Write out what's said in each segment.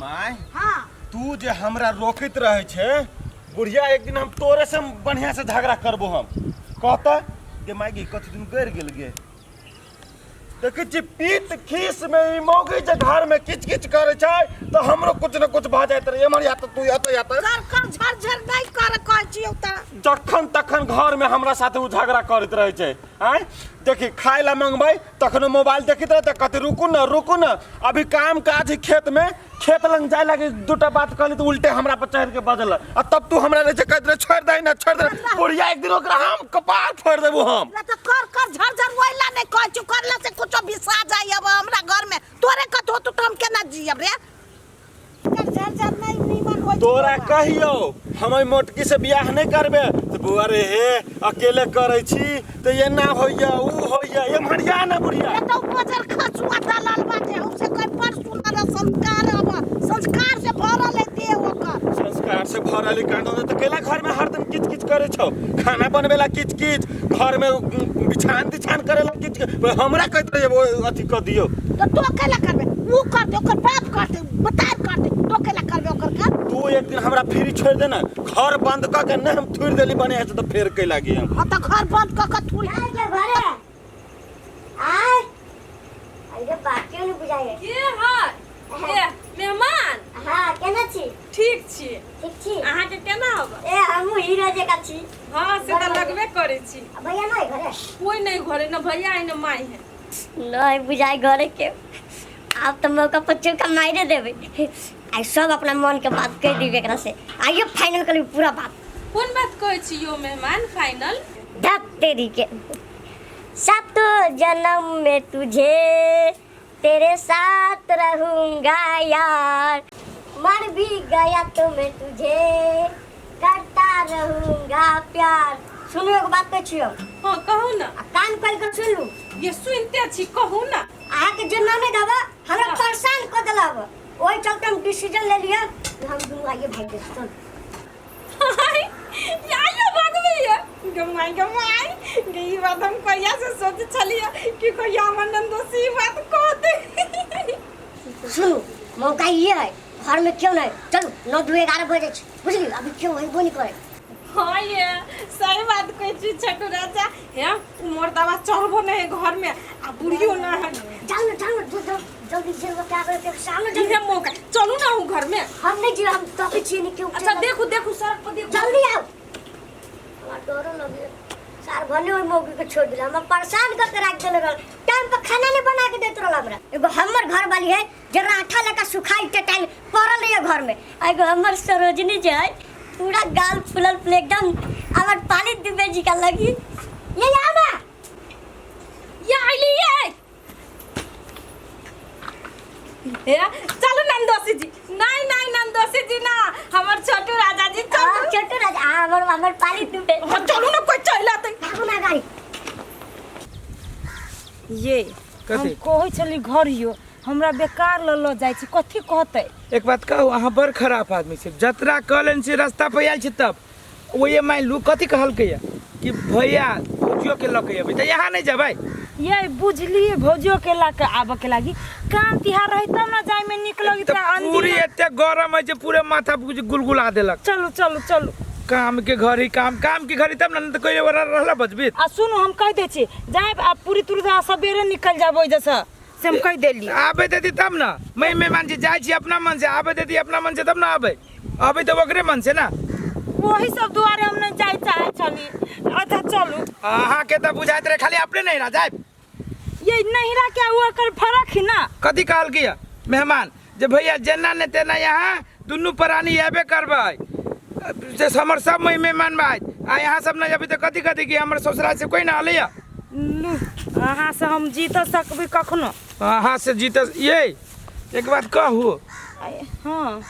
My हाँ तू जे हमरा रोकैत रहै छै बुढ़िया एक दिन हम तोरे से बढ़िया से झगड़ा करबो हम कहता गे माय गे कथी दिन गड़ गेल गे देखै छी पीत खीस में ई मौगी जे घर में किच किच करै छै तऽ हमरो कुछ न कुछ भऽ जाइत रहै एम्हर या तऽ तू एतऽ या तऽ कर कर झर झर नहीं कर कहै छियौ तऽ जखन तखन घर में हमरा साथे ओ झगड़ा करैत रहै छै आँय देखी खाय ला मंगबै तखनो मोबाइल देखैत रहतै कहतै रुकू न रुकू न अभी काम काज है खेत में खेत लग जाए लगे दूटा बात कहली तो उल्टे हमरा पर चढ़ के बजल आ तब तू हमरा रहे छै कहैत रहे छोड़ दे ना छोड़ दे बुढ़िया एक दिन ओकरा हम कपार फोड़ देबो हम ना तऽ कर कर झर झर ओइला नहीं कहै छियौ करला से कुछो बिसा जाइ अब हमरा घर में तोरे कथो तो हम केना जियब रे कर झर झर नहीं नीमन होइ छै तोरा बौआ। कहियो हम एहि मोटकी से बियाह नहीं करबे तऽ बौआ रे हे अकेले करै छी तऽ एना होइया ऊ होइया एम्हर या ना बुढ़िया ये तो बजर खसुआ दलाल बाटे उसे कोई पर सुनर संस्कार अब संस्कार से भरल है देह ओकर संस्कार से भरल ई कांड होता तऽ कैला घर में हरदम किच किच करे छौ खाना बनबेला किच किच घर में बिछान तिछान करेला किच किच हमरा कहैत रहे वो अथी कऽ दियौ तो तो कैला करबे ऊ कर दे ओकर बाप कर दे बतार कर दे तो कैला करबे ओकर काम तू एक दिन हमरा फ्री छोड़ दे ना घर बंद कऽ के नहि हम थुरि देली बने से तऽ फेर कैला गे हम हाँ तो घर बंद कर के थूल आय के घरे आय अरे बात क्यों नहीं बुझाए के है ए मेहमान हाँ केना छी ठीक छी ठीक छी अहाँके केना हब ए हमहूँ हीरो जकाँ छी हाँ से तऽ लगबे करै छी आ भैया नहीं घरे कोई नहीं घरे न भैया है न माई है नहीं बुझाए घरे के आब तऽ मौका पर चौका मारे देबै आइ सब अपना मन के बात कहि देबै एकरा से आइयो फाइनल कर पूरा बात कोन बात कहै छी यो मेहमान फाइनल धक तेरी के सातो जन्म में तुझे तेरे साथ रहूंगा यार मर भी गया तो मैं तुझे करता रहूंगा प्यार सुनू एगो बात कहै छियौ हाँ कहू ना आ कान खोलि कऽ सुन लू ये सुनते छी कहू ना अहाँके जे नामे देबऽ हमरा परेशान कऽ देलक ओहि चलते हम डिसीजन ले लिअ जे हम दुनू आइए भागि जाइ छी चल आइयो भगबै ये गमाई गमाई गे ई बात हम कहिया से सोच छलियै कि कहिया हमर नंदोसी ई बात कहते सुनू मौका ये है घर में क्यों नहीं चलू 9 2 11 बजे छै बुझली अभी क्यों है वो नहीं करे हाँ ये सही बात कहै छी छठू राजा हे उमर दवा चढ़बो नहीं है घर में आ बुढ़ियो ना है जाओ ना जाओ ना जल्दी जल्दी जेल में क्या करे सामने जल्दी इहे मौका चलू ना हूँ घर में हम नहीं जी हम तो छिए नहीं क्यों अच्छा देखू देखू सड़क पर देखू जल्दी आओ हमरा डरो लगे सार भने ओहि मौगी के छोड़ दिला हमरा परेशान करके राख देले रहल टाइम पर खाना नहीं बना के देत रहल हमरा एगो हमर घर वाली है जे राठा लेका सुखाई टटाइल पड़ल रहिए घर में आ एगो हमर सरोजनी जे है पूरा गाल फूलल फूल एकदम हमर पाली दुबे जी का लगी ये आओ ना ये आइली ये ए चलू नंदोसी जी नहीं नहीं नंदोसी जी ना हमर छोटू राजा जी हाँ, चलू छोटू राजा हाँ, हमर हमर पाली दुबे हाँ, चलू ना कोई चल आते भागू ना गाड़ी ये हम कथी? कहै छली घर यो हमरा बेकार ल ल जाइ छी कथी कहतै एक बात कहू अहाँ बड़ खराब आदमी छी जतरा कहलनि से रास्ता पर आयल छी तब ओहे मानि लू कथी कहलकै कि भैया भौजियो के लऽ के अबै तऽ यहाँ नहि जेबै ये बुझलिए भौजियो के ला के आबऽ के लागी काम तिहार रही तब ना जाय में निक लगी तऽ पूरी एते गरम है जे पूरे माथा गुलगुला देलक चलू चलू चलू काम के घड़ी काम काम के घड़ी तब ना तऽ कोई रहला बचबित आ सुनू हम कह दै छी जायब आ पूरी तुरी सबेरे निकल जाब ओहि जैसे से हम कह देली आबे देती तब ना मैं मेहमान जी जाइ छी अपना मन से आबे देती अपना मन से तब ना आबे आबे तऽ ओकरे मन से ना वही सब दुआरे हम नहीं जाए चाहे छली अच्छा चलू अहाँ के तऽ बुझाइत रहे खाली अपने नहीं रह जाए ये नहिरा क्या हुआ कर फर्क है ना कथी कहल की मेहमान जे भैया जेना ने तेना यहाँ दुनू प्राणी अयबे करबै से हमर सब मेहमान भाई आ यहाँ सब नहीं अभी तऽ कथी कथी कि हमर ससुराल से कोई ना अलै लू अहाँ से हम जीत सकबै कखनो अहाँ से जीत ये एक बात कहू हाँ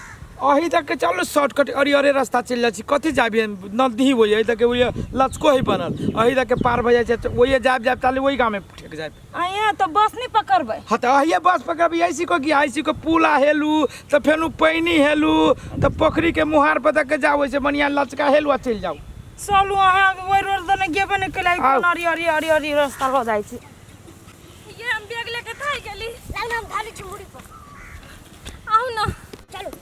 अही तक के चलू शॉर्टकट अरे अरे रास्ता चलि जाइ छी कथी जाबी नदी होइए एहि तक के ओहिए लचको है बनल अही तक के पार भऽ जाइ छै तऽ ओहिए जायब जायब ताले ओहि गाममे ठेक जायब आया तो बस नहीं पकड़बै हाँ तऽ अहिए बस पकड़बै ऐसी को कि ऐसी को पुला हेलू तऽ फेनु पैनी हेलू तऽ पोखरीके मुहार पर तक के जाउ ओहिसँ बढ़िआँ लचका हेलू आ चलि जाउ चलू अहाँ ओहि रोड दने गेबे नहि केलै आउ। कोन अरी अरी अरी अरी रास्ता लऽ जाइ छी ये हम बैग लेके थाक गेली लाउ ना हम ढालै छी मुड़ी पर आउ ना चलू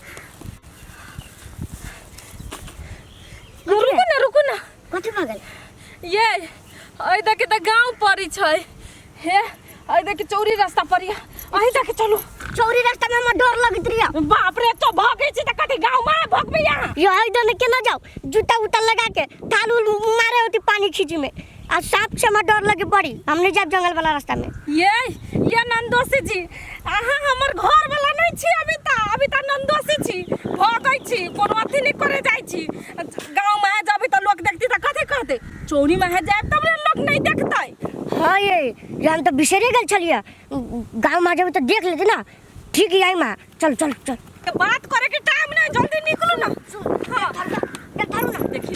एहि दके तऽ गाँव पड़ी छै। हे एहि दके चौरी रास्ता पड़ी, एहि दके चलू। चौरी रास्ता में हमरा डर लगैत रहिया। बाप रे, तो भगै छी तऽ कथी गाँव में भगबै यहाँ? यो एहि दने केना जाओ, जूता उता लगा के थाल उल मारे होती पानी खींची में, आ सांप से हमरा डर लगे बड़ी, हम नहीं जाब जंगल वाला रास्ता में। ये नंदोसी जी, अहाँ हमर घर वाला नहीं छी अभी ता, अभी ता नंदोसी छी, भगै छी, कोनो अथी नहीं करे जाय छी। गाँव में जब त लोग देखती त कथी कहते? चौरी में जाए तब ने लोग नहीं देखते। हाँ ये हम तो बिसरे गेल छलिए, गाँव में जब तो देख लेते ना। ठीक है आई माँ, चल चल चल। बात करे के टाइम नहीं, जल्दी निकलू ना। हाँ धरू ना। देखी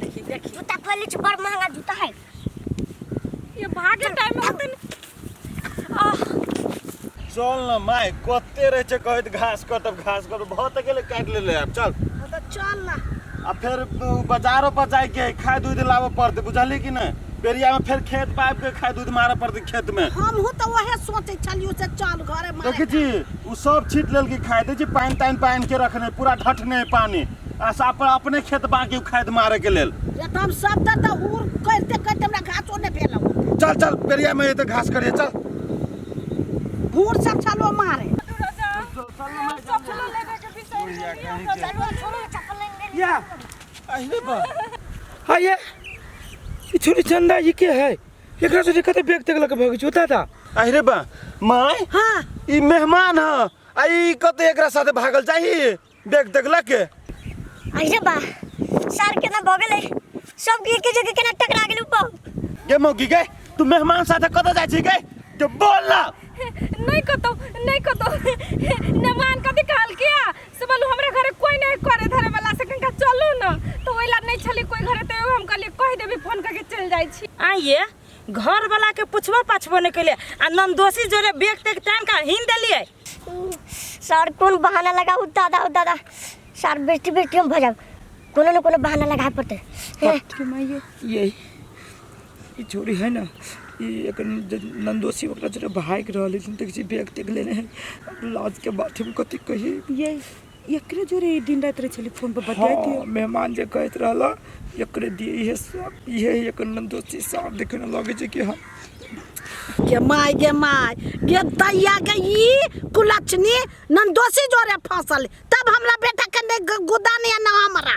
देखी देखी, जूता खोल छी, बड़ महंगा जूता है। ये भागे टाइम होते न। आह चल न माय, कते रहे छै कहैत घास कटब घास कटब, बहुत गेले काटि लेले आब। चल हाँ तऽ चल ना। आ फेर बाजारो पर जाइके खाद उद लाबऽ पड़तै, बुझली कि नहि? बेरिया में फेर खेत पाइप के खाद उद मारऽ पड़तै खेत में। हमहूँ तऽ वहे सोचै छलियौ से चल घरे मारे। देखै छी उ सब छीट लेलकै खाद, देखै छी पानि तानि पानि के रखने पूरा ढटने पानि, आ साफ अपने खेत बाकी उ खाद मारे के लेल। ये तऽ हम सब तऽ हूर करिते करिते हमरा घासो नहि भेल। चल चल बेरिया में एते घास करिए, चल। भूर सब चलो मारे। चप्पलो लेबे के बिसरि गेलियै। चलो छोड़ो चप्पल लेने। या अरे बा हाँ ये छोरी चंदा ये के है? एकरा से कते बैग तक लके भगै छौ दादा। अरे बा my, हाँ ई मेहमान ह, आ ई कते एकरा साथे भागल जाही बैग तक लके। अरे बा सर केना भगले, सब के एक जगह केना टकरा गेल ऊपर। गे मौगी गे, तू मेहमान साथे कतऽ जाइ छी गे? के बोल ना। नहीं कतौ, नहीं कतौ। मेहमान कथी कहलकै से बोलू हमरा घरे कोई नहीं करे धरे वाला, से कनका चलू ना, तो ओइ ला नहीं छली कोई घरे, तो हम कहलिए कहि देबी फोन करके चल जाइ छी। आइए घर वाला के पुछबो पाछबो नहीं कैले, आ नंदोसी जोरे बैग तेग टांग का हिन देलिए। सर कोन बहाना लगाऊ दादा, हो दादा सर बेटी बेटी हम भजाब, कोनो न कोनो बहाना लगाए पड़ते। यही ई छोरी है ना, ई एक नंदोसी ओकरा जोरे भागि रहल है, देखै छी बैग तेग लेने है। लाज के बात हम कथी कही। ये एकरे जोरे दिन रात रहे छली फोन पर बतियाइत। हाँ, मेहमान जे कहैत रहला एकरे दिए इहे सब, इहे एक नंदोसी साफ देखे न लगे छै कि हम गे my, गे my, गे दैया गे, ई कुलक्षणी नंदोसी जोरे फसल, तब हमरा बेटा के नहीं गुदा नहीं ना हमरा।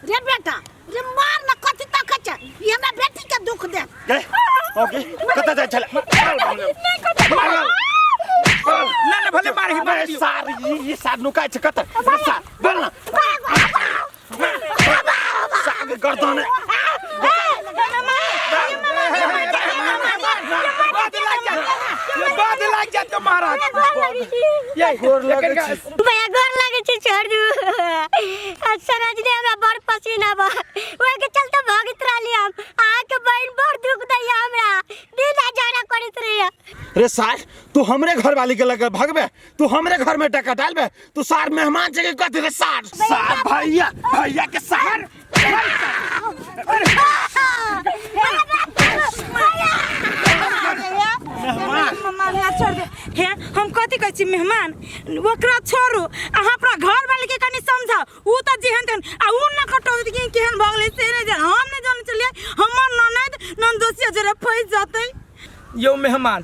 रे बेटा रे मार ना, कथी तकै छै? ई हमरा बेटी के दुख दे। गे ओके कतऽ जाइ छले? नहीं कतौ। ना ना भले मार ही मार दियौ। सार ई सार नुकाइ छै कतऽ? रे सार बोल ना, साग गर्दन। बाद लागि जात महाराज। ये गोर लगै छी। भैया गोर लगै छी, छोड़ दू। सरोजनी हमरा बड़ पसीना बा, ओहि के चलते भगैत रहली हम। अहाँके बहिन बड़ दुख दैया हमरा, दिन राति झगड़ा करैत रहैया। रे सार तू हमरे घर वाली के लगे भगबे, तू हमरे घर में टका डालबे, तू सार मेहमान छै के कथी रे सार? सार भैया भैया के सार। मेहमान छोड़ दे। हे हम कथी कहै छी मेहमान ओकरा छोड़ू, अहाँ अपना घर वाले के कनी समझाउ। उ तऽ जेहन तेहन आ उ न कटौ कि केहन भऽ गेलै से नहि जान, हम नहि जानै छलियै हमर ननैद ननदोसिया जोरे फँसि जेतै। यौ मेहमान,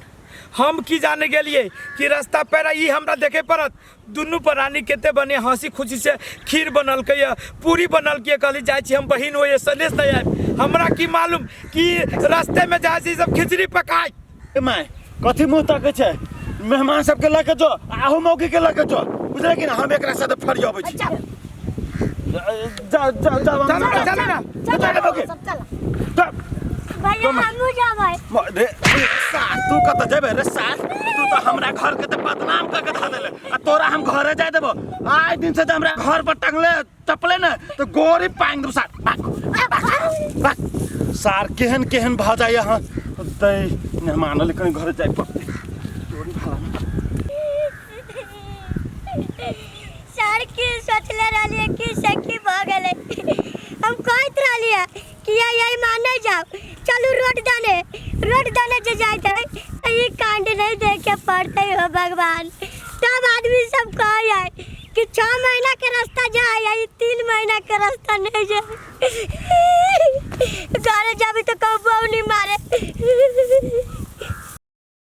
हम की जाने गेलिए कि रास्ता पैरा ई हमरा देखे पड़त। दुनू प्राणी कते बने हंसी खुशी से खीर बनलकै या पूरी बनलकै, कहली जाइ छी हम बहिन होइए सनेश दे आयब। हमरा की मालूम कि रास्ते में जाइ छी सब खिचड़ी पकाय। ए my, कथी मुँह तकै छै? मेहमान सबके लऽ के जो, आहू मौगी के लऽ के जो, बुझले कि ना? हम एकरा साथे फरियाबै छी। जा जा जा, चल ना, चल ना। चल मौगी। चल। भैया हमहूँ जेबै। रे सार तू कतऽ जेबै रे सार? तू तऽ हमरा घर के तऽ बदनाम कऽ के धऽ देले, आ तोरा हम घरे जाय देबो। आइ दिन से जे हमरा घर पर टंगले टपले ने तऽ गोरी पांग देबो सार। भाग, भाग, भाग। सार केहन केहन भऽ जाइए। हाँ तै मेहमान अलै, कहीं घरे जाय पड़तै। चोरी भाला में। सर की सोचले रहलियै कि सखी भऽ गेलै। हम कहैत रहलियै कि यही माँ नहीं जाओ, चलू रोड दने, रोड दने जे जाइत है ई कांड नहीं देखे पड़ते हो भगवान। तब आदमी सब कहै है कि 6 महीना के रास्ता जाए, ई 3 महीना के रास्ता नहीं जाए।